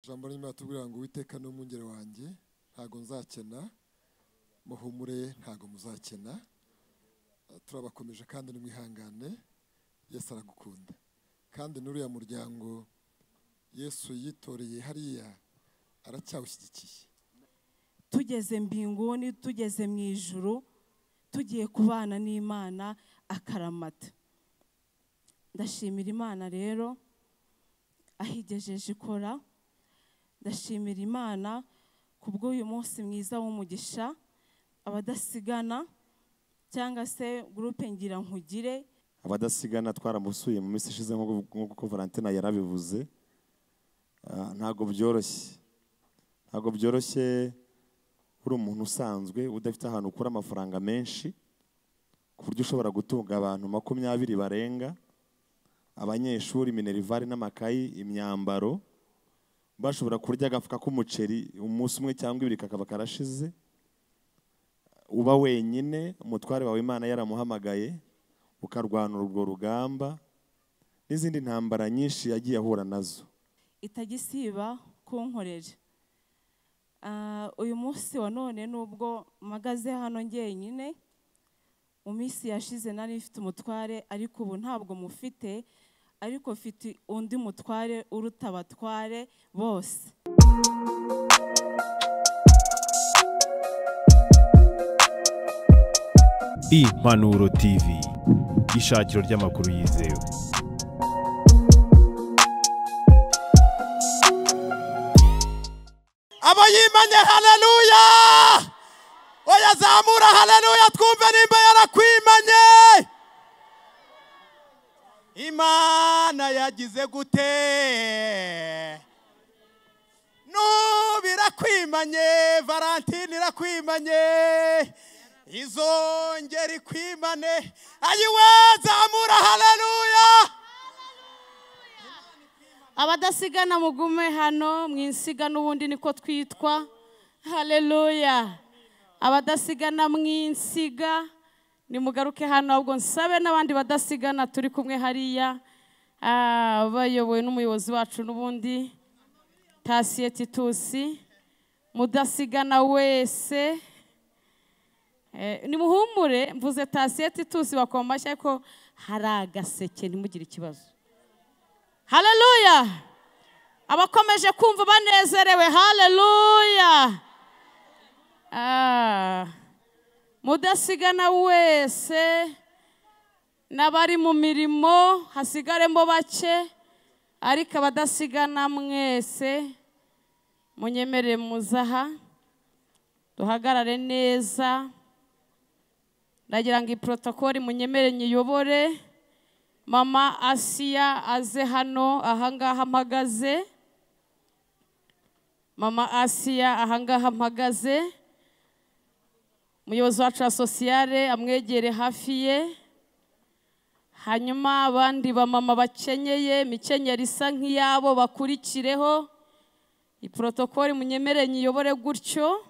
Ijambo ry'Imana tubwira ngo Uwiteka ni umwungeri wanjye, ntago nzakena, muhumure ntago muzakena. Turabakomeje kandi nimwihangane, Yesu aragukunda. Kandi n'uriya muryango Yesu yitoreye hariya aracyawushyigikiye. Tugeze mbinguni, tugeze mu ijuru, tugiye kubana n'Imana akaramata. Ndashimira Imana rero ahigejeje ikora. Ndashimira Imana kubw'uyu munsi mwiza w'umugisha, abadasigana cyangwa se groupe ngira nkugire. Abadasigana twaramusuye mu minsi ishize nk'uko Valentina yarabivuze. Ntago byoroshye, ntago byoroshye uri umuntu usanzwe udafite ahantu ukura amafaranga menshi ku buryo ushobora gutunga abantu 20 barenga, abanyeshuri, minerivare n'amakayi, imyambaro, bashobora kurya agafuka k'umuceri umunsi umwe cyangwa ibiri kakaba karashize. Uba wenyine, umutware wawe Imana yaramuhamagaye, ukarwana urwo rugamba n'izindi ntambara nyinshi yagiye ahura nazo. Itagisiba kunkorera. Uyu munsi wa none nubwo mpagaze hano njyenyine, mu minsi yashize nari mfite umutware ariko ubu ntabwo mufite, ariko mfite undi mutware uruta abatware bose. Impanuro TV, ishakiro ry'amakuru yizewe. Abayimanye haleluya! Oya zamura haleluya twumve nimba yarakwimanye. Imana yagize gute? Nubirakwimanye, Valentine irakwimanye, izongera ikwimane. Ayiwe zamura haleluya! Abadasigana mugume hano mwinsiga n'ubundi niko twitwa. Haleluya! Abadasigana mwinsiga nimugaruke hano, ahubwo nsabe n'abandi badasigana turi kumwe hariya, bayobowe n'umuyobozi wacu n'ubundi Tasiye Titusi. Mudasigana wese nimuhumure, mvuze Tasiye Titusi bakoma amashyi ariko hari agaseke, ntimugire ikibazo. Haleluya! Abakomeje kumva banezerewe, haleluya! Mudasigana wese n'abari mu mirimo hasigaremo bake, ariko abadasigana mwese munyemere muzaha duhagarare neza. Ndagira ngo iprotokoli munyemere nyiyobore. Mama Asiya aze hano ahangaha mpagaze. Mama Asiya ahangaha mpagaze. Umuyobozi wacu wa sociale amwegere hafi ye. Hanyuma abandi bamama bakenyeye imikenyero isa nk'iyabo bakurikireho. Iprotokoli munyemere nyiyobore gutyo.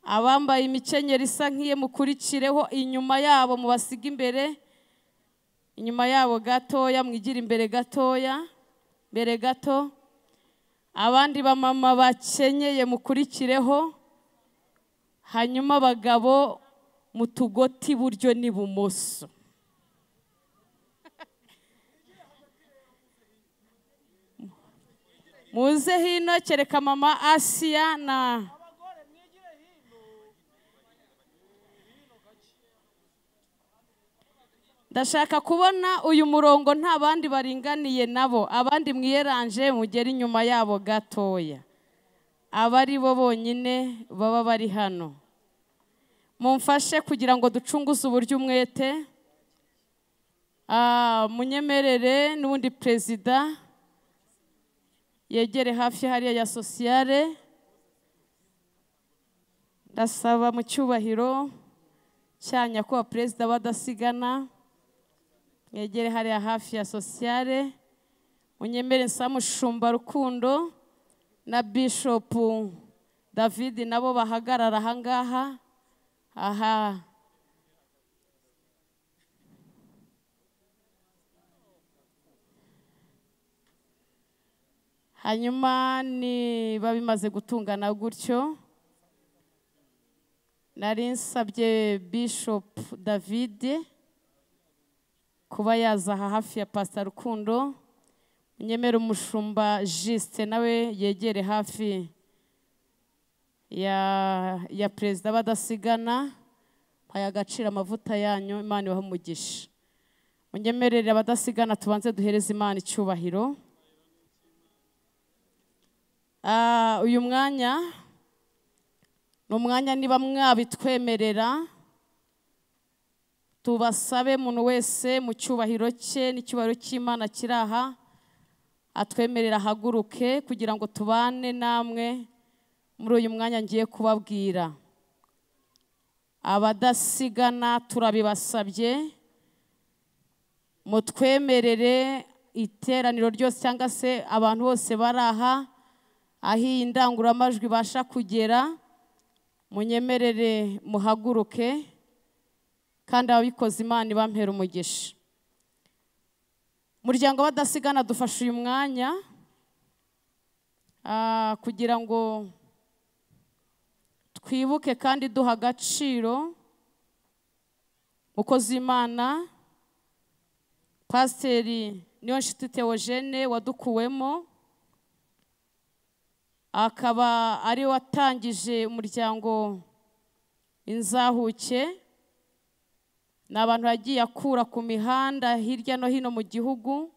Abambaye imikenyero isa nk'iye mukurikireho, inyuma yabo mubasiga imbere, inyuma yabo gatoya mwigira imbere gatoya, mbere gato. Abandi bamama bakenyeye mukurikireho. Hanyuma abagabo mutugoti iburyo n'ibumoso. Muze hino, kereka mama Asiya na ndashaka kubona uyu murongo nta bandi baringaniye nabo, abandi mwiyeranje mugere inyuma yabo gatoya. Abari bo bonyine baba bari hano. Mumfashe kugira ngo ducunguze uburyo umwete. Munyemerere n'ubundi perezida yegere hafi hariya ya sociale. Ndasaba mu cyubahiro cya nyakubahwa perezida badasigana yegere hariya hafi ya sociale. Munyemere Nsamushumba Rukundo na Bishop David nabo bahagarara ahangaha. Aha Hanyuma niba bimaze gutungana gutyo, nari nsabye Bishop David kuba yaza aha hafi ya Pastor Rukundo. Nyemera umushumba Juste nawe yegere hafi ya Perezida badasigana. Aya agaciro amavuta yanyu, Imana ibahe umugisha. Munyemerere abadasigana tubanze duhereze Imana icyubahiro. Uyu mwanya ni umwanya niba mwabitwemerera tubasabe umuntu wese mu cyubahiro cye n'icyubahiro cy'Imana kiri aha atwemerera ahaguruke kugira ngo tubane namwe muri uyu mwanya ngiye kubabwira. Abadasigana turabibasabye mutwemerere iteraniro ryose cyangwa se abantu bose bari aha aho iyi ndangururamajwi ibasha kugera, munyemerere muhaguruke kandi ababikoze Imana ibampere umugisha. Muryango w'abadasigana dufashe uyu mwanya kugira ngo twibuke kandi duha agaciro mukozi w'Imana Pasiteri Niyonshuti Theogene wadukuwemo, akaba ari watangije umuryango Inzahuke. Ni abantu yagiye akura ku mihanda hirya no hino mu gihugu.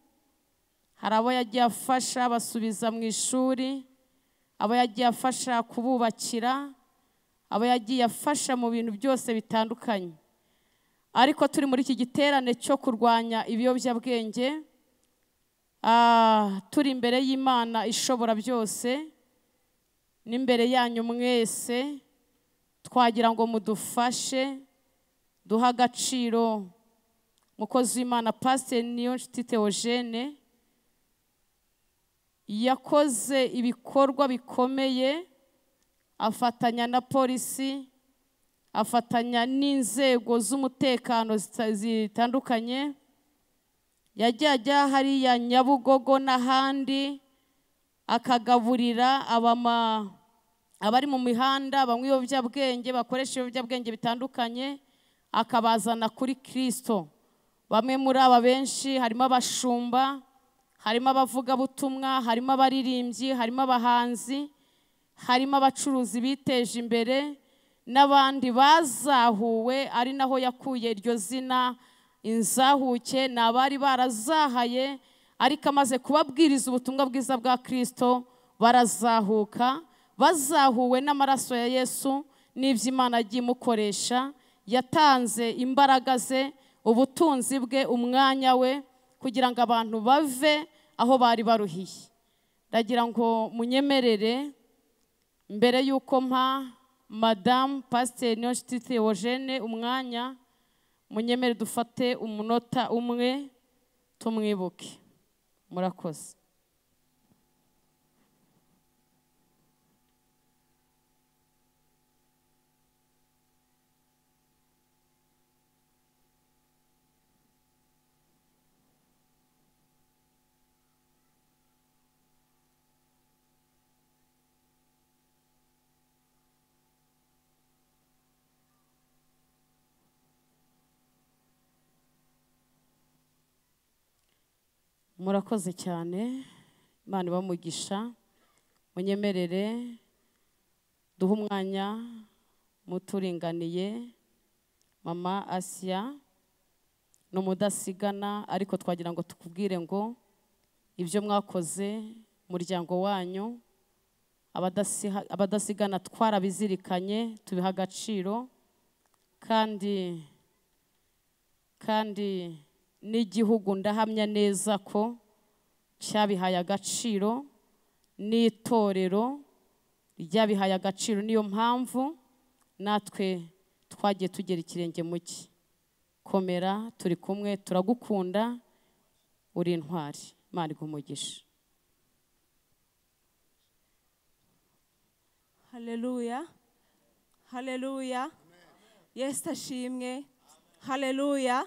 Hari abo yagiye afasha basubiza mu ishuri, abo yagiye afasha kububakira, abo yagiye afasha mu bintu byose bitandukanye. Ariko turi muri iki giterane cyo kurwanya ibiyobyabwenge, turi imbere y'Imana ishobora byose n'imbere yanyu mwese, twagira ngo mudufashe duha agaciro mukozi w'Imana Pasiteri Niyonshuti Theogene. Yakoze ibikorwa bikomeye, afatanya na polisi, afatanya n'inzego z'umutekano zitandukanye. Yagiye ajya hariya Nyabugogo n'ahandi akagaburira abari mu mihanda banywa ibiyobyabwenge, bakoresha ibiyobyabwenge bitandukanye, akabazana kuri Kristo. Bamwe muri aba benshi harimo abashumba, harimo abavugabutumwa, harimo abaririmbyi, harimo abahanzi, harimo abacuruzi biteje imbere n'abandi bazahuwe, ari naho yakuye iryo zina Inzahuke. Ni abari barazahaye ariko amaze kubabwiriza ubutumwa bwiza bwa Kristo barazahuka, bazahuwe n'amaraso ya Yesu n'ibyo Imana agiye imukoresha. Yatanze imbaraga ze, ubutunzi bwe, umwanya we kugira ngo abantu bave aho bari baruhiye. Ndagira ngo munyemerere mbere y'uko mpa Madame Pasiteri Niyonshuti Theogene umwanya, munyemere dufate umunota umwe tumwibuke. Murakoze. Murakoze cyane, Imana ibamugisha. Munyemerere duhe umwanya muturinganiye Mama Asia ni umudasigana, ariko twagira ngo tukubwire ngo ibyo mwakoze muryango wanyu abadasigana twarabizirikanye, tubiha agaciro, kandi n'igihugu ndahamya neza ko cyabihaye agaciro, n'itorero ryabihaye agaciro. Niyo mpamvu natwe twagiye tugera ikirenge mu cye. Komera, turi kumwe, turagukunda, uri intwari. Imana iguhe umugisha. Haleluya, haleluya, Yesu ashimwe, haleluya.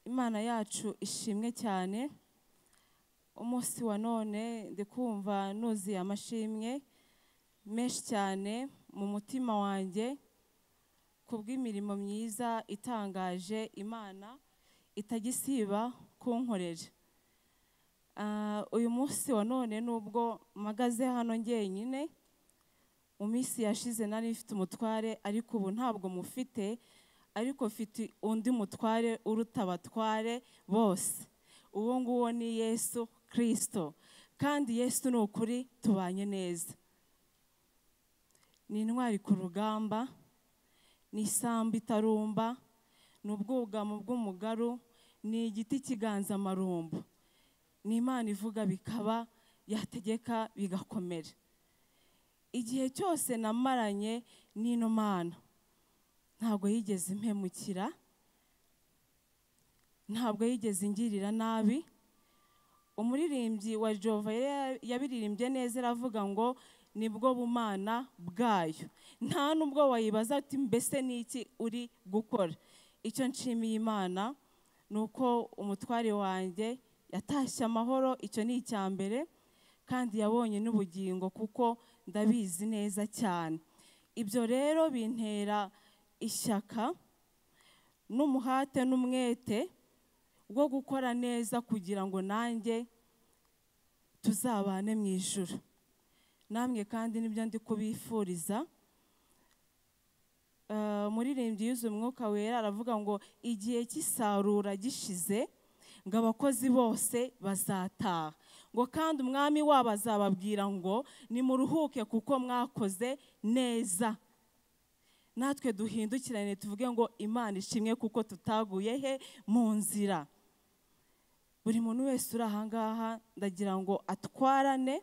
Imana yacu ishimwe cyane. Umunsi wa none ndikumva nuzuye amashimwe menshi cyane mu mutima wanjye kubw'imirimo myiza itangaje Imana itagisiba kunkorera. Uyu munsi wa none nubwo mpagaze hano njyenyine, mu minsi yashize nari mfite umutware ariko ubu ntabwo mufite, ariko mfite undi mutware uruta abatware bose. Uwo nguwo ni Yesu Kristo, kandi Yesu ni ukuri tubanye neza. Ni intwari ku rugamba, ni isambu itarumba, ni ubwugamo bw'umugaru, ni igiti kiganzamarumbo, ni Imana ivuga bikaba, yategeka bigakomera. Igihe cyose namaranye n'ino Mana ntabwo yigeze impemukira, ntabwo yigeze ingirira nabi. Umuririmbyi wa Jova yabiririmbye neza, aravuga ngo nibwo bumana bwayo. Nta nubwo wayibaza ati mbese niki uri gukora. Icyo nshimiye Imana nuko umutware wanjye yatashye amahoro, icyo ni icya mbere, kandi yabonye n'ubugingo kuko ndabizi neza cyane. Ibyo rero bintera ishyaka n'umuhate n'umwete wo gukora neza kugira ngo nanjye tuzabane mu ijuru. Namwe kandi nibyo ndi kubifuriza. Umuririmbyi yuzuye Umwuka Wera aravuga ngo igihe cy'isarura gishize ngo abakozi bose bazataha, ngo kandi umwami wabo azababwira ngo nimuruhuke kuko mwakoze neza. Natwe duhindukirane tuvuge ngo Imana ishimwe kuko tutaguye he mu nzira. Buri muntu wese uri aha ngaha ndagira ngo atwarane,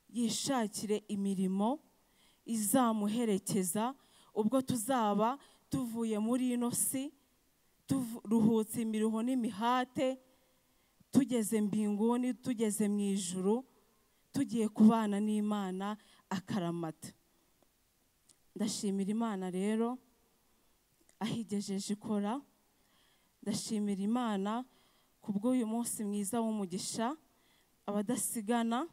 yishakire imirimo izamuherekeza ubwo tuzaba tuvuye muri ino si, turuhutse imiruho n'imihate, tugeze mbinguni, tugeze mu ijuru, tugiye kubana n'Imana akaramata. Ndashimira Imana rero ahigejeje ikora. Ndashimira Imana kubw'uyu munsi mwiza w'umugisha abadasigana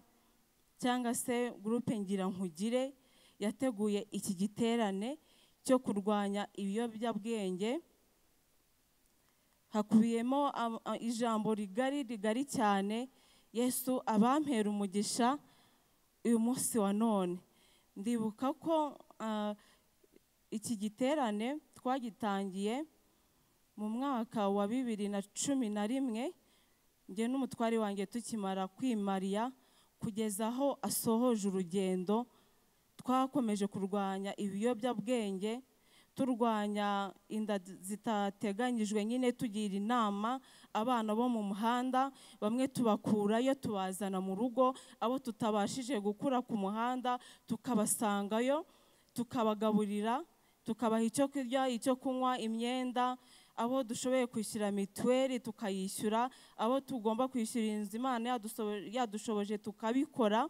cyangwa se groupe ngira nkugire yateguye iki giterane cyo kurwanya ibiyobyabwenge. Hakubiyemo ijambo rigari rigari cyane. Yesu abampera umugisha uyu munsi wa none. Ndibuka ko iki giterane twagitangiye mu mwaka wa 2011, njye n'umutwari wanjye tukimara kwimariya kugeza aho asohoje urugendo. Twakomeje kurwanya ibiyobyabwenge, turwanya inda zitateganyijwe, nyine tugira inama abana bo mu muhanda, bamwe tubakurayo tubazana mu rugo, abo tutabashije gukura ku muhanda tukabasangayo, tukabagaburira, tukabaha icyo kurya, icyo kunywa, imyenda, abo dushoboye kwishyura mituweli tukayishyura, abo tugomba kwishyura inzu Imana yadushoboje tukabikora.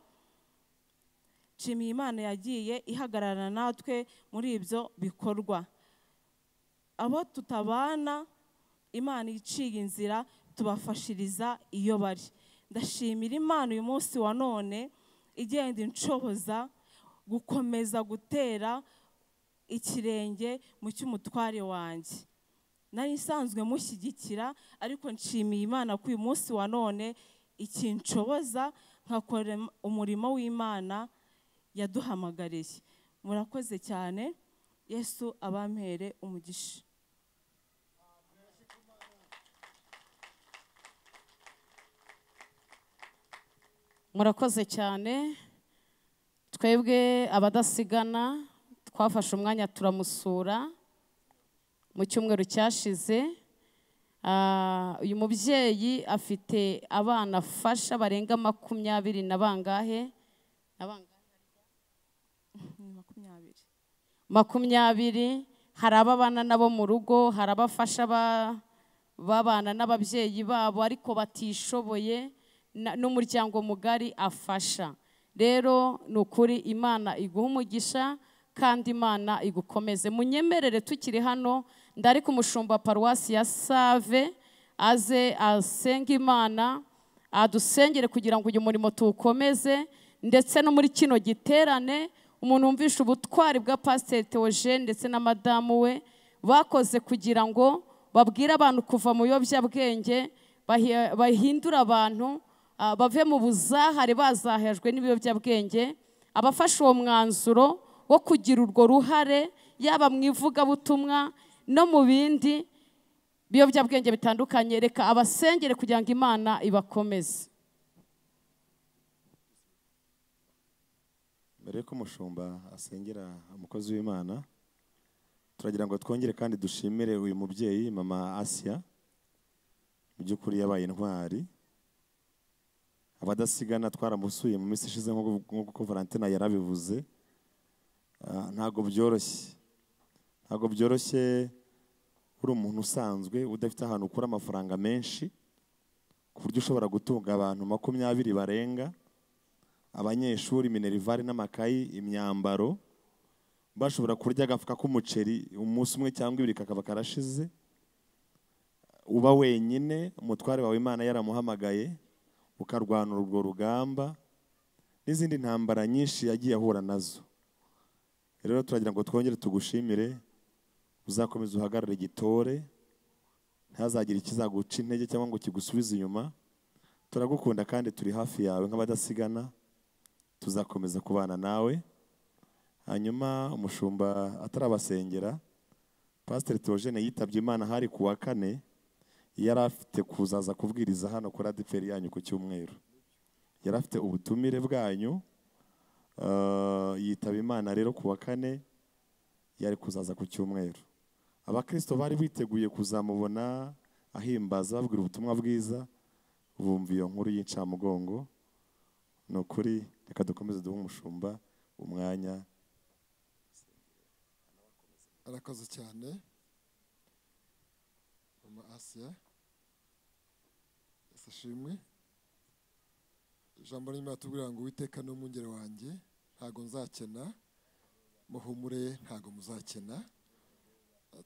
Nshimiye Imana yagiye ihagararana natwe muri ibyo bikorwa. Abo tutabana Imana iciye inzira tubafashiriza iyo bari. Ndashimira Imana uyu munsi wa none igenda inshoboza gukomeza gutera ikirenge mu cy'umutware wanjye. Nari nsanzwe mushyigikira, ariko nshimiye Imana ko uyu munsi wa none ikinshoboza nkakora umurimo w'Imana yaduhamagariye. Murakoze cyane. Yesu abampere umugisha. Murakoze cyane. Twebwe abadasigana twafashe umwanya turamusura mu cyumweru cyashize. Uyu mubyeyi afite abana afasha barenga 20 na bangahe? 20. Hari ababana nabo mu rugo, hari abafasha babana n'ababyeyi babo ariko batishoboye, n'umuryango mugari afasha. Rero ni ukuri Imana iguha umugisha kandi Imana igukomeze. Munyemerere tukiri hano ndari ku mushumba paruwasi ya Save aze asenga Imana, Adusengere kugira ngo uyu murimo tuwukomeze, ndetse no muri kino giterane umuntu wumvisha ubutwari bwa Pasiteri Theogene ndetse na madamu we bakoze kugira ngo babwire abantu kuva mu biyobyabwenge, bahindure abantu bave mu buzahare bazahejwe n'ibiyobyabwenge. Abafashe uwo mwanzuro wo kugira urwo ruhare yaba mu ivugabutumwa no mu bindi biyobyabwenge bitandukanye, reka abasengere kugira ngo Imana ibakomeze. Mbere yuko umushumba asengera umukozi w'Imana, turagira ngo twongere kandi dushimire uyu mubyeyi mama Asia. Mu by'ukuri yabaye intwari. Abadasigana twaramusuye mu minsi ishize nk'uko Valentina yarabivuze. Ntago byoroshye, ntago byoroshye uri umuntu usanzwe udafite ahantu ukura amafaranga menshi ku buryo ushobora gutunga abantu 20 barenga, abanyeshuri, minerivare n'amakayi, imyambaro, bashobora kurya agafuka k'umuceri umunsi umwe cyangwa ibiri kakaba karashize. Uba wenyine, umutware wawe Imana yaramuhamagaye, ukarwana urwo rugamba n'izindi ntambara nyinshi yagiye ahura nazo. Rero turagira ngo twongere tugushimire, uzakomeza uhagarare gitore, ntazagire ikizaguca intege cyangwa ngo kigusubize inyuma. Turagukunda kandi turi hafi yawe nk'abadasigana, tuzakomeza kubana nawe. Hanyuma umushumba atarabasengera, Pasiteri Theogene yitabye Imana hari ku wa kane, yari afite kuzaza kubwiriza hano kuri ADEPR yanyu ku cyumweru. Yari afite ubutumire bwanyu, yitaba Imana rero ku wa kane, yari kuzaza ku cyumweru. Abakristo bari biteguye kuzamubona ahimbaza babwira ubutumwa bwiza, bumva iyo nkuru y'incamugongo. Ni ukuri reka dukomeze duhe umushumba umwanya. Arakoze cyane mama Asia, Yesu ashimwe. Ijambo ry'Imana tubwira ngo Uwiteka ni umwungeri wanjye, ntago nzakena, muhumure ntago muzakena.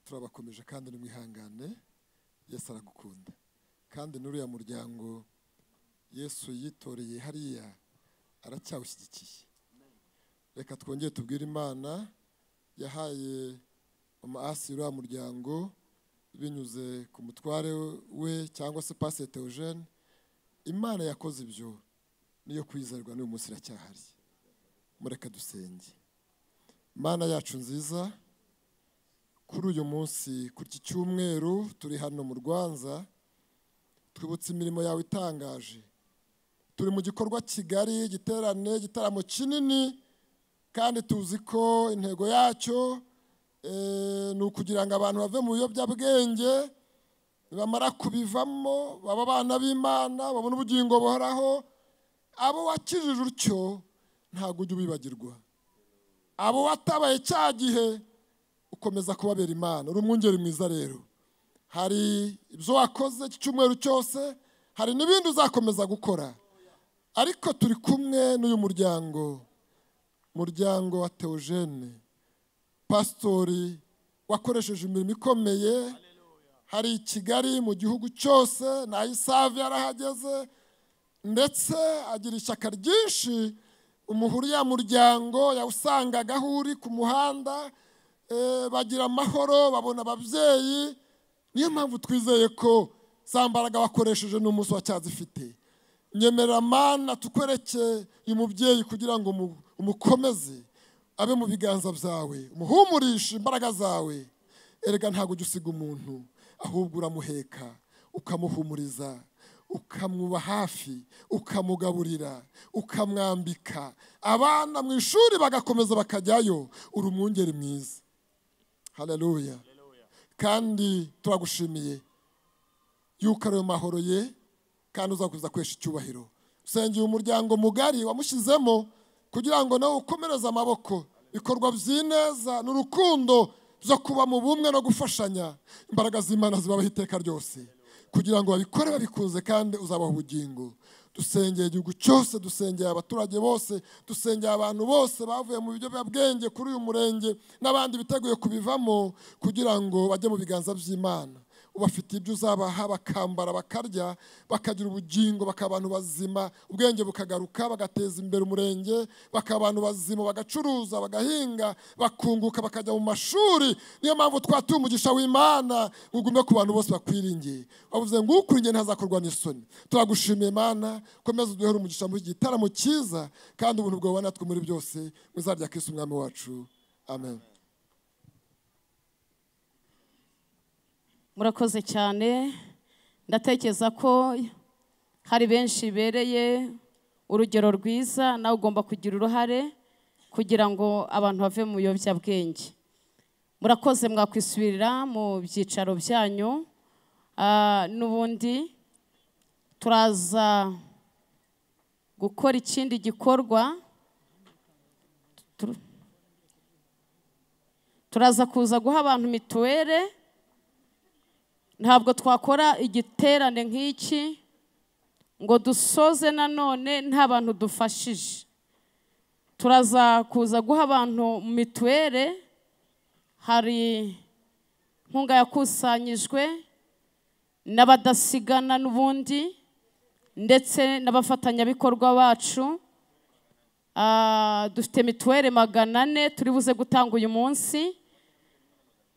Turabakomeje kandi nimwihangane, Yesu aragukunda. Kandi n'uriya muryango Yesu yitoreye hariya aracyawushyigikiye. Reka twongere tubwire Imana yahaye mama Asia uriya muryango binyuze ku mutware we cyangwa se Pasiteri Theogene. Imana yakoze ibyo niyo kwizerwa, n'uyu munsi iracyahari. Mureke dusenge. Imana yacu nziza, kuri uyu munsi, kuri iki cyumweru turi hano mu Rwanza, twibutse imirimo yawe itangaje. Turi mu gikorwa kigari, giterane, gitaramo kinini, kandi tuzi ko intego yacyo ni ukugira ngo abantu bave mu biyobyabwenge, bamara kubivamo baba abana b'Imana, babone ubugingo buhoraho. Abo wakijije utyo ntabwo ujya ubibagirwa, abo watabaye cya gihe ukomeza kubabera Imana. Uri umwungeri mwiza. Rero hari ibyo wakoze iki cyumweru cyose, hari n'ibindi uzakomeza gukora, ariko turi kumwe n'uyu muryango, muryango wa Theogene, pastori wakoresheje imirimo ikomeye hari i Kigali mu gihugu cyose, na Isave yarahageze, ndetse agira ishyaka ryinshi. Umuhuri ya muryango yawusangaga aho uri ku muhanda, bagira amahoro, babona ababyeyi. Niyo mpamvu twizeye ko za mbaraga wakoresheje n'umunsi wacyazifite. Nyemerera Mana tukwereke uyu mubyeyi kugira ngo umukomeze, abe mu biganza byawe, umuhumurishe imbaraga zawe. Erega ntabwo ujya usiga umuntu, ahubwo uramuheka, ukamuhumuriza, ukamwuba hafi, ukamugaburira, ukamwambika. Abana mu ishuri bagakomeza bakajyayo. Uri umwungeri mwiza. Haleluya. Kandi turagushimiye yuko ari mahoro ye, kandi uzakomeza kwesha icyubahiro. Usengeye umuryango mugari wamushyizemo kugira ngo nawe ukomereze amaboko ibikorwa by'ineza n'urukundo byo kuba mu bumwe no gufashanya. Imbaraga z'Imana zibabaho iteka ryose kugira ngo babikore babikunze, kandi uzabaha ubugingo. Dusengeye igihugu cyose, dusengeye abaturage bose, dusengeye abantu bose bavuye mu biyobyabwenge kuri uyu murenge n'abandi biteguye kubivamo, kugira ngo bajye mu biganza by'Imana. Ubafitiye ibyo uzabaha, bakambara, bakarya, bakagira ubugingo, bakaba abantu bazima, ubwenge bukagaruka, bagateza imbere umurenge, bakaba abantu bazima, bagacuruza, bagahinga, bakunguka, bakajya mu mashuri. Niyo mpamvu twatuye umugisha w'Imana ugume ku bantu bose bakwiringiye. Wavuze ngo ukwiringiye ntazakorwa n'isoni. Turagushimiye Mana, komeza uduhere umugisha muri iki gitaramo cyiza, kandi ubuntu bwawe natwe muri byose, mu izina rya Kristo Umwami wacu. Amen. Murakoze cyane. Ndatekereza ko hari benshi bereye urugero rwiza, nawe ugomba kugira uruhare kugira ngo abantu bave mu biyobyabwenge. Murakoze, mwakwisubirira mu byicaro byanyu. N'ubundi turaza gukora ikindi gikorwa, turaza kuza guha abantu mituweli. Ntabwo twakora igiterane nk'iki ngo dusoze nanone nta bantu dufashije. Turaza kuza guha abantu mituweli. Hari inkunga yakusanyijwe n'abadasigana n'ubundi ndetse n'abafatanyabikorwa bacu. Dufite mituweli 400 turi buze gutanga uyu munsi,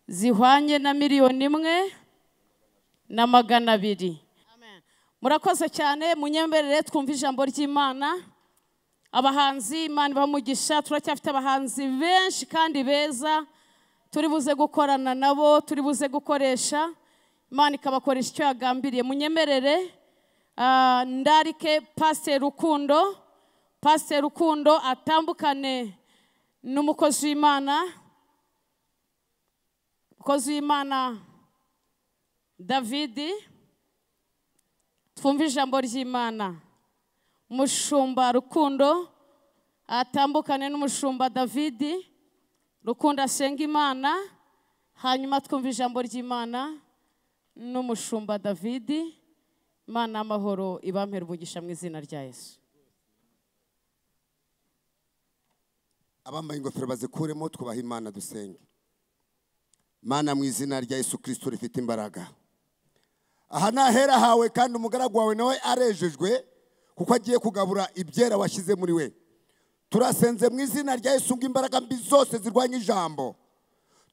zihwanye na 1,200,000. Murakoze cyane, munyemberere twumva ijambo ry'Imana. Abahanzi, Imana ibahe, turacyafite abahanzi benshi kandi beza turi buze gukorana nabo, turi buze gukoresha, Imana ikabakoresha icyo yagambiriye. Munyemerere ndarike Pastor Rukundo, Pastor Rukundo atambukane n'umukozi w'Imana, umukozi w'Imana Davidi, twumve ijambo ry'Imana. Umushumba Rukundo atambukane n'umushumba Davidi. Rukundo asenga Imana, hanyuma twumve ijambo ry'Imana n'umushumba Davidi. Imana amahoro ibampere umugisha mu izina rya Yesu. Abambaye ingofero bazikuremo, twubaha Imana, dusenge. Mana, mu izina rya Yesu Kristo rifite imbaraga, aha nahera hawe, kandi umugaragu wawe nawe arejejwe kuko agiye kugabura ibyera washyize muri we. Turasenze mu izina rya Yesu ngo imbaraga mbi zose zirwanya ijambo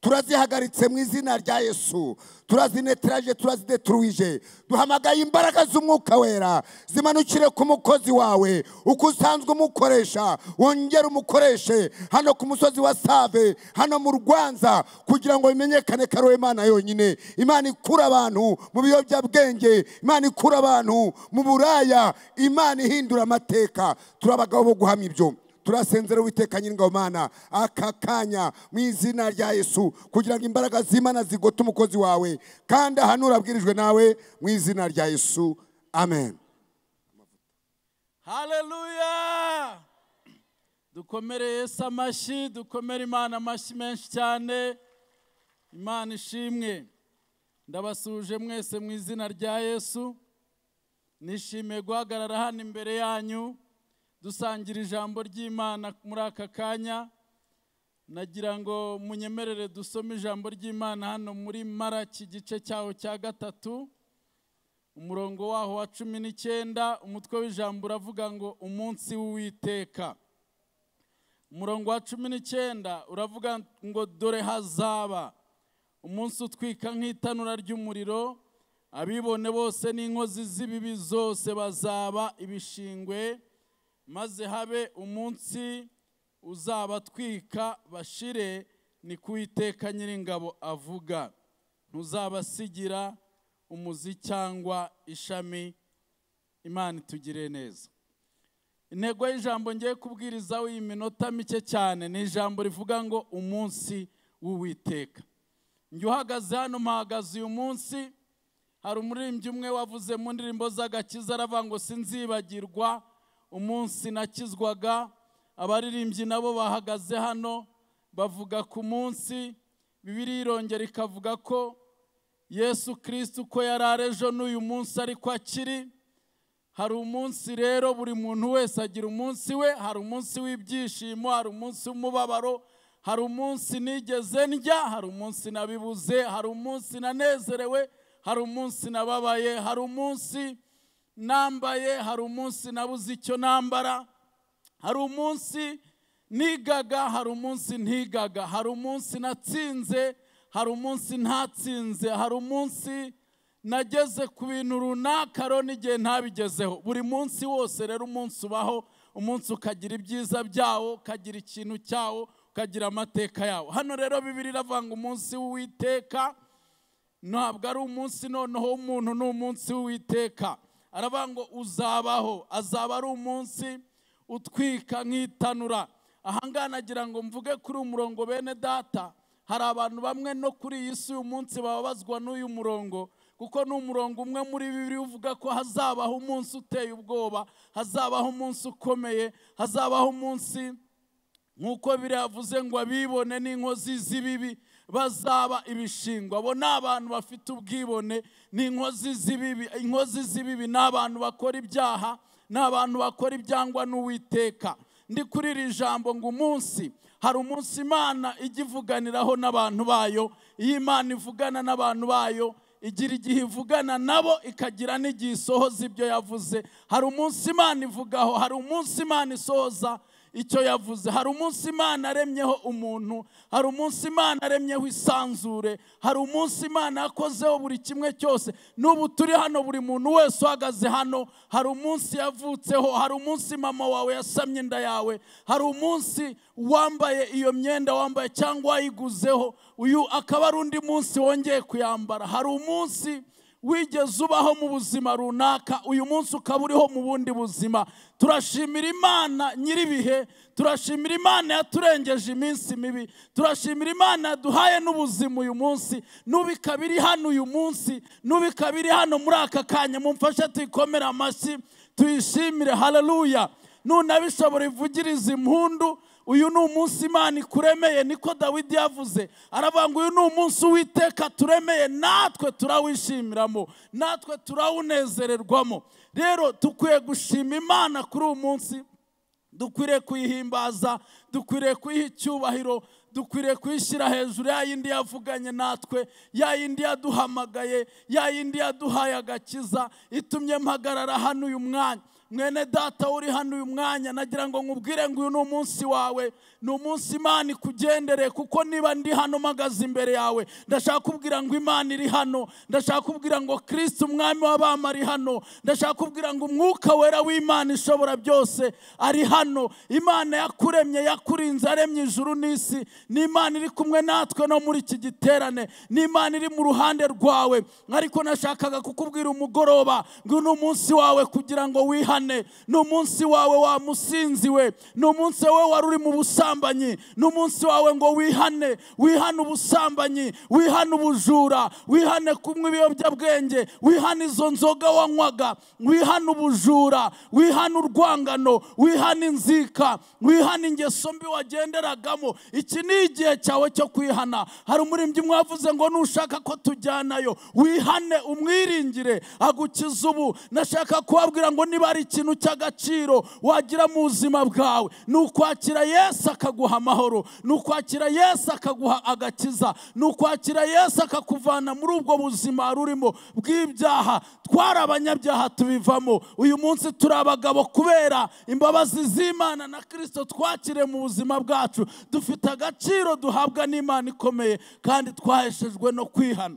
turazihagaritse mu izina rya Yesu, turazineteraje, turazidetruije. Duhamagaye imbaraga z'umwuka wera zimanukire ku mukozi wawe uko usanzwe umukoresha, wongere umukoreshe hano ku musozi wa Save, hano mu Rwanza, kugira ngo bimenyekane ko ari Imana yonyine. Imana ikura abantu mu biyobyabwenge, Imana ikura abantu mu buraya, Imana ihindura amateka. Turabagabo bo guhamya ibyo. Turasenzera Uwiteka Nyiringabo Mana aka kanya mu izina rya Yesu, kugira ngo imbaraga z'Imana zigote umukozi wawe, kandi ahanura abwirijwe nawe mu izina rya Yesu. Amen. Haleluya! Dukomere Yesu amashyi, dukomere Imana amashyi menshi cyane. Imana ishimwe. Ndabasuje mwese mu izina rya Yesu. Nishimiye guhagarara hano imbere yanyu dusangira ijambo ry'Imana muri aka kanya. Nagira ngo munyemerere dusome ijambo ry'Imana hano muri Maraki igice cyaho cya 3, umurongo waho wa 19. Umutwe w'ijambo uravuga ngo umunsi w'Uwiteka. Umurongo wa 19 uravuga ngo dore hazaba umunsi utwika nk'itanura ry'umuriro, abibone bose n'inkozi z'ibibi zose bazaba ibishingwe, maze habe umunsi uzabatwika bashire, ni ku Uwiteka Nyiringabo avuga. Ntuzabasigira umuzi cyangwa ishami. Imana itugire neza. Intego y'ijambo ngiye kubwiriza iyi minota mike cyane ni ijambo rivuga ngo umunsi w'Uwiteka. Njye uhagaze hano mpahagaze uyu munsi. Hari umuririmbyi umwe wavuze mu ndirimbo z'agakiza aravuga ngo sinzibagirwa umunsi nakizwaga. Abaririmbyi nabo bahagaze hano bavuga ku munsi. Bibiliya irongera ikavuga ko Yesu Kristo uko yari ari ejo n'uyu munsi ariko akiri. Hari umunsi rero buri muntu wese agira umunsi we. Hari umunsi w'ibyishimo, hari umunsi w'umubabaro, hari umunsi nigeze ndya, hari umunsi nabibuze, hari umunsi nanezerewe, hari umunsi nababaye, hari umunsi nambaye, hari umunsi nabuze icyo nambara, hari umunsi nigaga, hari umunsi ntigaga, hari umunsi natsinze, hari umunsi ntatsinze, hari umunsi nageze ku bintu runaka rero n'igihe ntabigezeho. Buri munsi wose rero umunsi ubaho, umunsi ukagira ibyiza byawo, ukagira ikintu cyawo, ukagira amateka yawo. Hano rero Bibiliya iravuga ngo umunsi w'Uwiteka ntabwo ari umunsi noneho w'umuntu, ni umunsi w'Uwiteka. Aravuga ngo uzabaho, azaba ari umunsi utwika nk'itanura. Ahangaha nagira ngo mvuge kuri umurongo bene data, hari abantu bamwe no kuri iyi si uyu munsi bababazwa n'uyu murongo, kuko ni umurongo umwe muri Bibiliya uvuga ko hazabaho umunsi uteye ubwoba, hazabaho umunsi ukomeye, hazabaho umunsi nk'uko Bibiliya yavuze ngo abibone n'inkozi z'ibibi bazaba ibishingwa. Abo ni abantu bafite ubwibone, ni inkozi z'ibibi. Inkozi z'ibibi ni abantu bakora ibyaha, ni abantu bakora ibyangwa n'Uwiteka. Ndi kuri iri jambo ngo umunsi, hari umunsi Imana ijya ivuganiraho n'abantu bayo. Iyo Imana ivugana n'abantu bayo, igira igihe ivugana nabo, ikagira n'igihe isohoza ibyo yavuze. Hari umunsi Imana ivugaho, hari umunsi Imana isohoza icyo yavuze. Hari umunsi Imana aremyeho umuntu, hari umunsi Imana aremyeho isanzure, hari umunsi Imana yakozeho buri kimwe cyose. N'ubu turi hano, buri muntu wese uhagaze hano, hari umunsi yavutseho, hari umunsi mama wawe yasamye inda yawe, hari umunsi wambaye iyo myenda wambaye cyangwa wayiguzeho, uyu akaba ari undi munsi wongeye kuyambara. Hari umunsi wigeze ubaho mu buzima runaka, uyu munsi ukaba uriho mu bundi buzima. Turashimira Imana nyiribihe, turashimira Imana yaturengeje iminsi mibi, turashimira Imana yaduhaye n'ubuzima uyu munsi, n'ubu ikaba iri hano uyu munsi, n'ubu ikaba iri hano muri aka kanya. Mumfashe tuyikomere amashyi, tuyishimire. Haleluya! Nunabishobora ivugirize impundu. Uyu ni umunsi Imana ikuremeye, niko Dawidi yavuze. Aravuga ngo uyu ni umunsi Uwiteka turemeye, natwe turawishimiramo, natwe turawunezererwamo. Rero dukwiye gushima Imana kuri uyu munsi, dukwiriye kuyihimbaza, dukwiriye kuyiha icyubahiro, dukwiriye kuyishyira hejuru ya yindi yavuganye natwe, ya yindi yaduhamagaye, ya yindi yaduhaye agakiza, itumye mpagarara hano uyu mwanya. Mwene data uri hano uyu mwanya, nagira ngo nkubwire ngo uyu ni umunsi wawe, ni umunsi Imana ikugendere. Kuko niba ndi hano mpagaze imbere yawe, ndashaka kubwira ngo Imana iri hano, ndashaka kubwira ngo Kristo umwami w'abami ari hano, ndashaka kubwira ngo umwuka wera w'Imana ishobora byose ari hano. Imana yakuremye, yakurinze, aremye ijuru n'isi. Ni Imana iri kumwe natwe no muri iki giterane, ni Imana iri mu ruhande rwawe. Ariko nashakaga kukubwira umugoroba ngo ni umunsi wawe kugira ngo wihane. Ni umunsi wawe wa musinzi we, ni umunsi wawe wari uri mu busambanyi, ni umunsi wawe ngo wihane, wihane ubusambanyi, wihane ubujura, wihane kunywa ibiyobyabwenge, wihane izo nzoga wanywaga, wihane ubujura, wihane urwangano, wihane inzika, wihane ingeso mbi wagenderagamo. Iki ni igihe cyawe cyo kwihana. Hari umuririmbyi mwavuze ngo nushaka ko tujyanayo, wihane umwiringire agukiza ubu. Nashaka kubabwira ngo niba ari ikintu cy'agaciro wagira mu buzima bwawe, ni ukwakira Yesu akaguha amahoro, ni ukwakira Yesu akaguha agakiza, ni ukwakira Yesu akakuvana muri ubwo buzima rurimo bw'ibyaha. Twari abanyabyaha tubivamo, uyu munsi turi abagabo kubera imbabazi z'Imana na Kristo twakire mu buzima bwacu. Dufite agaciro duhabwa n'Imana ikomeye, kandi twaheshejwe no kwihana,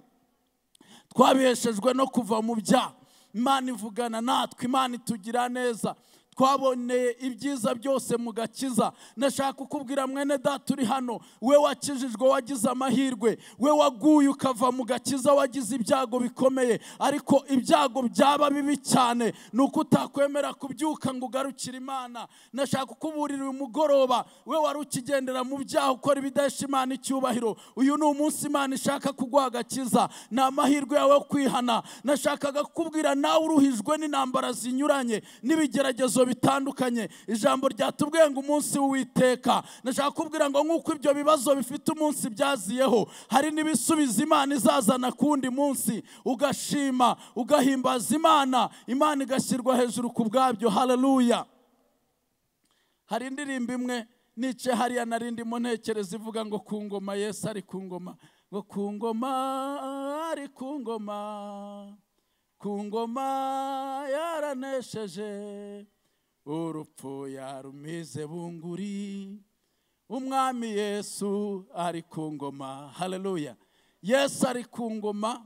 twabiheshejwe no kuva mu byaha. Imana ivugana natwe, Imana itugira neza, twaboneye ibyiza byose mu gakiza. Nashaka kukubwira mwene data uri hano, we wakijijwe wagize amahirwe, we waguye ukava mu gakiza wagize ibyago bikomeye, ariko ibyago byaba bibi cyane ni uko utakwemera kubyuka ngo ugarukire Imana. Nashaka kukuburira uyu mugoroba, we wari ukigendera mu byaha ukora ibidahesha Imana icyubahiro, uyu ni umunsi Imana ishaka kuguha agakiza, ni amahirwe yawe yo kwihana. Nashakaga kukubwira nawe uruhijwe n'intambara zinyuranye n'ibigeragezo bitandukanye, ijambo ryatubwiye ngo umunsi w'Uwiteka. Nashaka kubwira ngo nk'uko ibyo bibazo bifite umunsi byaziyeho, hari n'ibisubizo Imana izazana kundi munsi, ugashima ugahimbaza Imana, Imana igashyirwa hejuru ku bwabyo. Haleluya! Hari indirimbo imwe nice hariya narindi mu ntekerezo ivuga ngo ku ngoma Yesu ari ku ngoma, ngo ku ngoma Ari ku ngoma, ku ngoma yaranesheje, urupfu yarumize bunguri. Umwami Yesu ari ku ngoma. Haleluya. Yesu ari ku ngoma,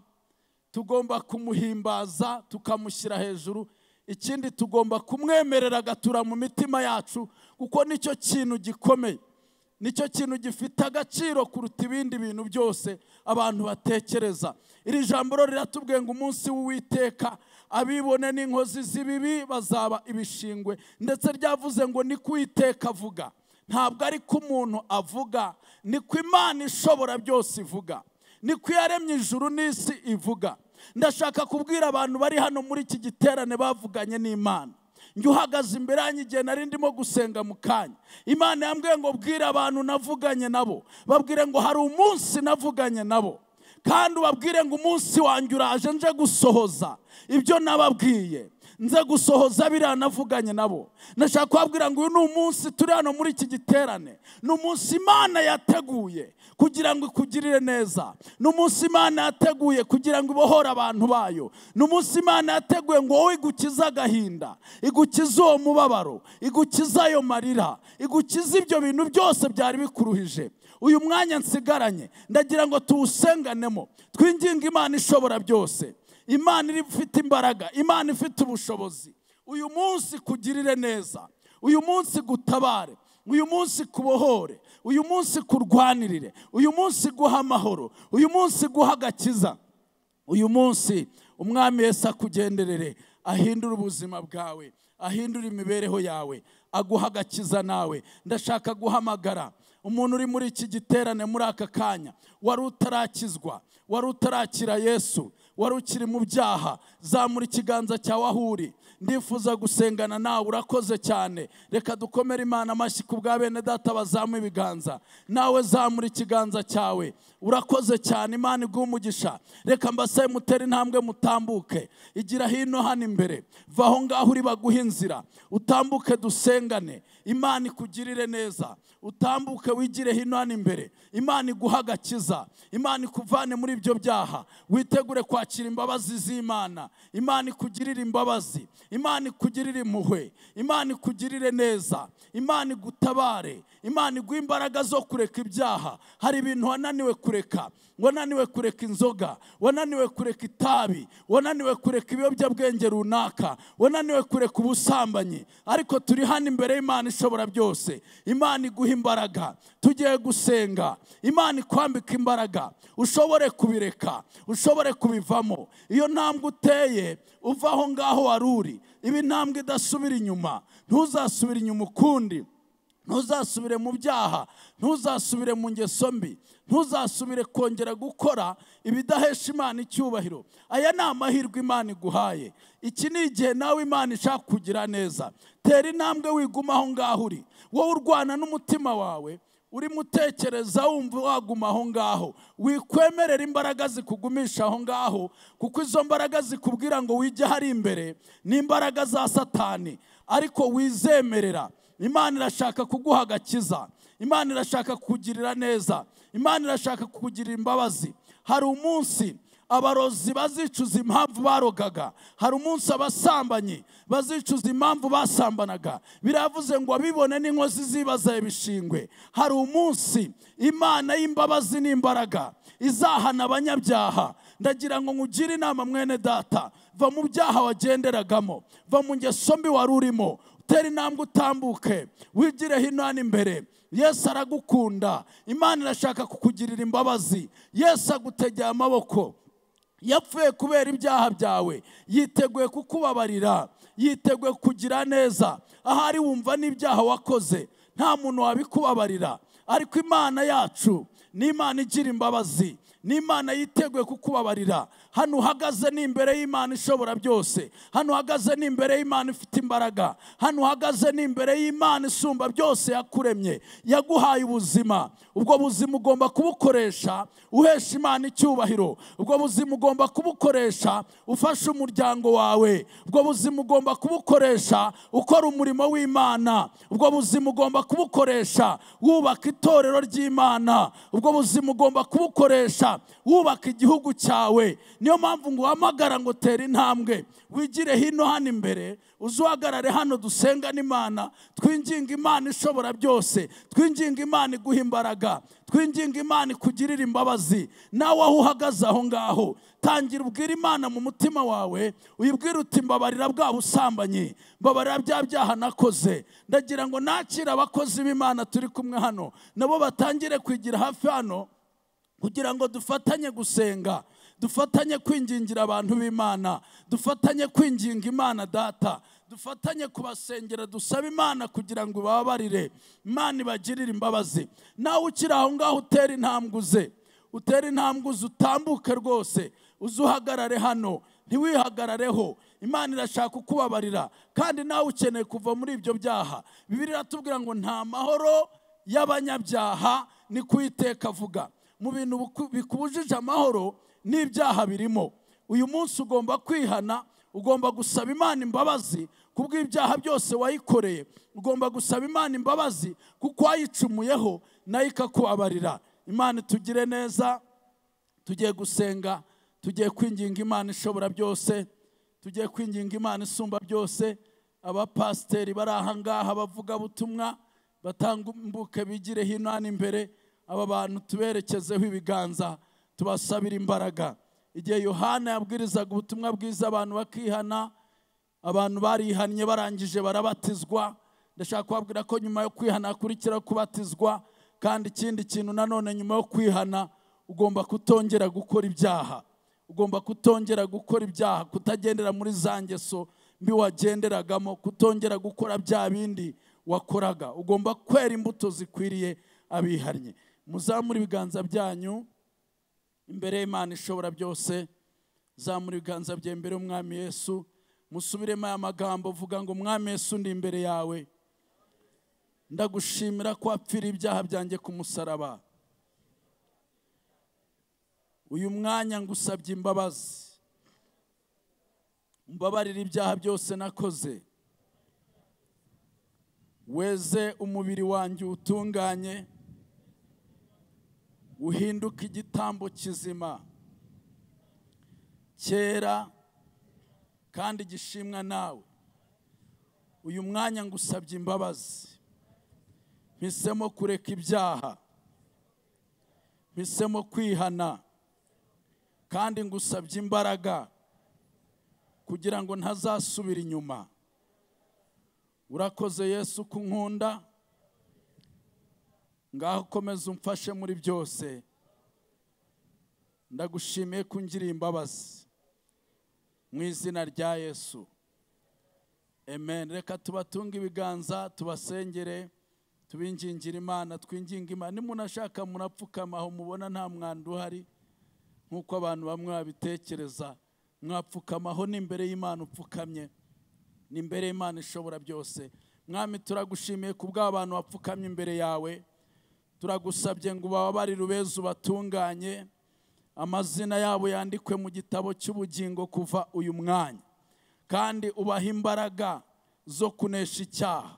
tugomba kumuhimbaza tukamushyira hejuru. Ikindi tugomba kumwemerera agatura mu mitima yacu, kuko nicyo kintu gikomeye, nicyo kintu gifite agaciro kuruta ibindi bintu byose abantu batekereza. Iri jambo riratubwiye ngo umunsi w'Uwiteka abibone n'inkozi z'ibibi bazaba ibishingwe, ndetse ryavuze ngo ni ko Uwiteka avuga. Ntabwo ari ko umuntu avuga, ni ko Imana ishobora byose ivuga, ni ko yaremye ijuru n'isi ivuga. Ndashaka kubwira abantu bari hano muri iki giterane bavuganye n'Imana. Njye uhagaze imbere yanyu igihe nari ndimo gusenga mu kanya, Imana yambwiye ngo bwira abantu navuganye nabo, babwire ngo hari umunsi navuganye nabo, kandi ubabwire ngo umunsi wanjye uraje nje gusohoza ibyo nababwiye, nze gusohoza biriya navuganye nabo. Ndashaka kubabwira ngo uyu ni umunsi turi hano muri iki giterane, ni umunsi Imana yateguye kugira ngo ikugirire neza, ni umunsi Imana yateguye kugira ngo ibohore abantu bayo, ni umunsi Imana yateguye ngo wowe igukize agahinda, igukize uwo mubabaro, igukize ayo marira, igukize ibyo bintu byose byari bikuruhije. Uyu mwanya nsigaranye ndagira ngo tuwusenganemo, twinginge Imana ishobora byose, Imana ifite imbaraga, Imana ifite ubushobozi. Uyu munsi kugirire neza, uyu munsi gutabare, uyu munsi kubohore, uyu munsi kurwanirire, uyu munsi guha amahoro, uyu munsi guha agakiza. Uyu munsi Umwami Yesu akugenderere, ahindure ubuzima bwawe, ahindure imibereho yawe, aguha agakiza nawe. Ndashaka guhamagara umuntu uri muri iki giterane muri aka kanya, wari utarakizwa, wari utarakira Yesu, wari ukiri mu byaha, zamura ikiganza cyawe aho uri. Ndifuza gusengana nawe, urakoze cyane. Reka dukomere Imana amashyi ku bwa bene data bazamu ibiganza. Nawe zamura ikiganza cyawe, urakoze cyane, Imana iguhe umugisha. Reka mbasabe mutere intambwe mutambuke, igira hino hano imbere, va aho ngaho uri baguhe inzira, utambuke dusengane, Imana ikugirire neza. Utambuke wigire hino hano imbere, Imana iguhe agakiza, Imana ikuvane muri ibyo byaha, witegure kwakira imbabazi z'Imana. Imana ikugirire imbabazi, Imana ikugirire impuhwe, Imana ikugirire neza, Imana igutabare, Imana iguhe imbaraga zo kureka ibyaha. Hari ibintu wananiwe kureka, wananiwe kureka inzoga, wananiwe kureka itabi, wananiwe kureka ibiyobyabwenge runaka, wananiwe kureka ubusambanyi, ariko turi hano imbere y'Imana ishobora byose. Imana iguhe imbaraga, tugiye gusenga, Imana ikwambika imbaraga, ushobore kubireka, ushobore kubivamo. Iyo ntambwe uteye uva aho ngaho wari uri, iba intambwe idasubira inyuma. Ntuzasubire inyuma ukundi, ntuzasubire mu byaha, ntuzasubire mu ngeso mbi, ntuzasubire kongera gukora ibidahesha Imana icyubahiro. Aya ni amahirwe Imana iguhaye. Iki ni igihe nawe Imana ishaka kugira neza. Tera intambwe wiguma aho ngaho uri. Wowe urwana n'umutima wawe, urimo utekereza wumva waguma aho ngaho, wikwemerera imbaraga zikugumisha aho ngaho, kuko izo mbaraga zikubwira ngo wijye hari imbere ni imbaraga za Satani, ariko wizemerera. Imana irashaka kuguha agakiza, Imana irashaka kukugirira neza, Imana irashaka kukugirira imbabazi. Hari umunsi abarozi bazicuza impamvu barogaga, hari umunsi abasambanyi bazicuza impamvu basambanaga. Biravuze ngo abibone n'inkozi zibaza ibishingwe. Hari umunsi Imana y'imbabazi n'imbaraga izahana abanyabyaha. Ndagira ngo nkugire inama mwene data, va mu byaha wagenderagamo, va mu ngeso mbi wari urimo, tera intambwe utambuke, wigire hino hano imbere. Yesu aragukunda, Imana irashaka kukugirira imbabazi. Yesu agutegeye amaboko, yapfuye kubera ibyaha byawe, yiteguye kukubabarira, yiteguye kukugira neza. Ahari wumva n'ibyaha wakoze nta muntu wabikubabarira, ariko Imana yacu ni Imana igira imbabazi, ni Imana yiteguye kukubabarira. Hano uhagaze ni imbere y'Imana ishobora byose, hano uhagaze ni imbere y'Imana ifite imbaraga, hano uhagaze ni imbere y'Imana isumba byose yakuremye, yaguhaye ubuzima. Ubwo buzima ugomba kubukoresha uhesha Imana icyubahiro, ubwo buzima ugomba kubukoresha ufasha umuryango wawe, ubwo buzima ugomba kubukoresha ukora umurimo w'Imana, ubwo buzima ugomba kubukoresha wubaka itorero ry'Imana, ubwo buzima ugomba kubukoresha umugisha wubaka igihugu cyawe. Niyo mpamvu ngo uhamagara ngo tera intambwe, wigire hino hano imbere, uzuhagarare hano dusenga n'Imana, twinginga Imana ishobora byose, twinginga Imana iguha imbaraga, twinginga Imana ikugirira imbabazi. Nawe aho uhagaze aho ngaho, tangira ubwira Imana mu mutima wawe, uyibwire uti mbabarira bwa busambanyi, mbabarira bya byaha nakoze, ndagira ngo nakire abakozi b'Imana turi kumwe hano, nabo batangire kwigira hafi hano kugira ngo dufatanye gusenga, dufatanye kwingingira abantu b'Imana, dufatanye kwinginga Imana Data, dufatanye kubasengera, dusaba Imana kugira ngo ibababarire, Imana ibagirire imbabazi. Nawe ukiri aho ngaho utera intambwe uze, utera intambwe uze, utambuke rwose, uzuhagarare hano, ntiwihagarareho. Imana irashaka kukubabarira, kandi nawe ukeneye kuva muri ibyo byaha. Bibiliya iratubwira ngo nta mahoro y'abanyabyaha, ni kuiteka avuga. Mu bintu bikubujije amahoro n'ibyaha birimo. Uyu munsi ugomba kwihana, ugomba gusaba Imana imbabazi kubw'ibyaha byose wayikoreye, ugomba gusaba Imana imbabazi kuko wayicumuyeho, nayo ikakubabarira. Imana itugire neza. Tugiye gusenga, tugiye kwinginga Imana ishobora byose, tugiye kwinginga Imana isumba byose. Abapasiteri bari aha ngaha, abavugabutumwa batambuke bigire hino hano imbere, aba bantu tuberekezeho ibiganza, tubasabira imbaraga. Igihe Yohana yabwirizaga ubutumwa bwiza abantu bakihana, abantu barihannye barangije barabatizwa. Ndashaka kubabwira ko nyuma yo kwihana hakurikiraho kubatizwa, kandi ikindi kintu nanone nyuma yo kwihana ugomba kutongera gukora ibyaha, ugomba kutongera gukora ibyaha, kutagendera muri za ngeso mbi wagenderagamo, kutongera gukora bya bindi wakoraga. Ugomba kwera imbuto zikwiriye abihannye. Muzamure ibiganza byanyu imbere y'Imana ishobora byose, zamura ibiganza bye imbere y'Umwami Yesu, musubiremo aya magambo, vuga ngo Mwami Yesu, ndi imbere yawe, ndagushimira ko wapfira ibyaha byanjye ku musaraba. Uyu mwanya ngusabye imbabazi, mbabarira ibyaha byose nakoze, weze umubiri wanjye utunganye, uhinduke igitambo kizima cyera kandi gishimwa nawe. Uyu mwanya ngusabye imbabazi, mpisemo kureka ibyaha, mpisemo kwihana, kandi ngusabye imbaraga kugira ngo ntazasubira inyuma. Urakoze Yesu kunkunda, ngaho komeza umfashe muri byose, ndagushimiye kungirira imbabazi mu izina rya Yesu, amen. Reka tubatunge ibiganza, tubasengere, tubingingira Imana, twinginga Imana. Nimunashaka murapfukama aho mubona nta mwanda uhari nk'uko abantu bamwe babitekereza, mwapfukamaho n'imbere y'Imana upfukamye, n'imbere y'Imana ishobora byose. Mwami, turagushimiye kubw'abantu bapfukamye imbere yawe, turagusabye ngo ubababarire, ubeze, ubatunganye, amazina yabo yandikwe mu gitabo cy'ubugingo kuva uyu mwanya, kandi ubahe imbaraga zo kunesha icyaha.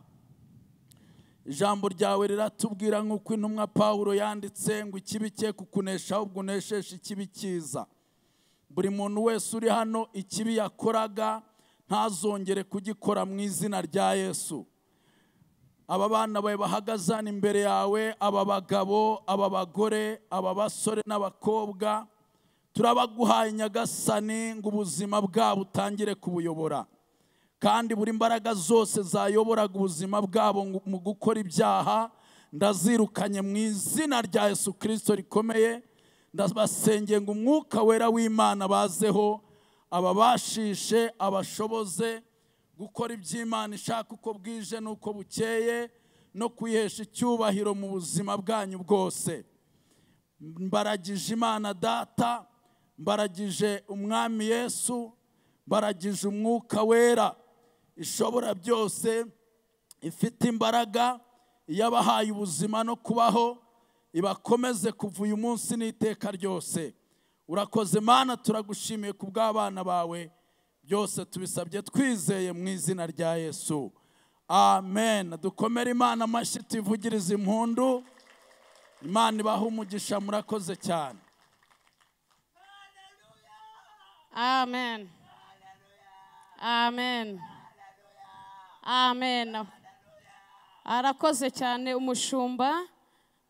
Ijambo ryawe riratubwira nk'uko intumwa Pawulo yanditse ngo ikibi cye kukunesha ahubwo unesheshe ikibi cyiza. Buri muntu wese uri hano ikibi yakoraga ntazongere kugikora mu izina rya Yesu. Aba bana bawe bahagaze hano imbere yawe, aba bagabo, aba bagore, aba basore n'abakobwa, turabaguhaye Nyagasani ngo ubuzima bwabo utangire kubuyobora, kandi buri mbaraga zose zayoboraga ubuzima bwabo mu gukora ibyaha ndazirukanye mu izina rya Yesu Kristo rikomeye. Ndabasengeye ngo umwuka wera w'Imana bazeho, ababashishe, abashoboze gukora iby'Imana ishaka uko bwije n'uko bukeye, no kwihesha icyubahiro mu buzima bwanyu bwose. Mbaragije Imana Data, mbaragije Umwami Yesu, mbaragije umwuka wera ishobora byose, ifite imbaraga, yabahaye ubuzima no kubaho, ibakomeze kuva uyu munsi n'iteka ryose. Urakoze Mana, turagushimiye ku bw'abana bawe, byose tubisabye twizeye mu izina rya Yesu, amen. Dukomere Imana amashyi, tuyivugirize impundu. Imana ibahe umugisha, murakoze cyane. Amen. Amen. Amen. Arakoze cyane umushumba.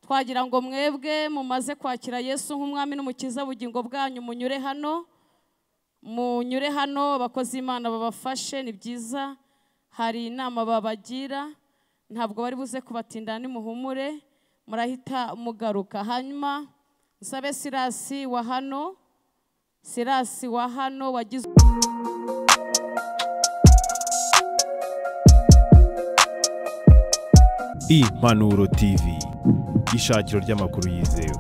Twagira ngo mwebwe mumaze kwakira Yesu nk'umwami n'umukiza bugingo bwanyu munyure hano. Munyure hano abakozi Imana babafashe, ni byiza. Hari inama babagira, ntabwo bari buze kubatinda, nimuhumure murahita mugaruka. Hanyuma nsabe Sirasi wa hano, Sirasi wa hano wagize Impanuro TV, ishakiro ry'amakuru yizewe.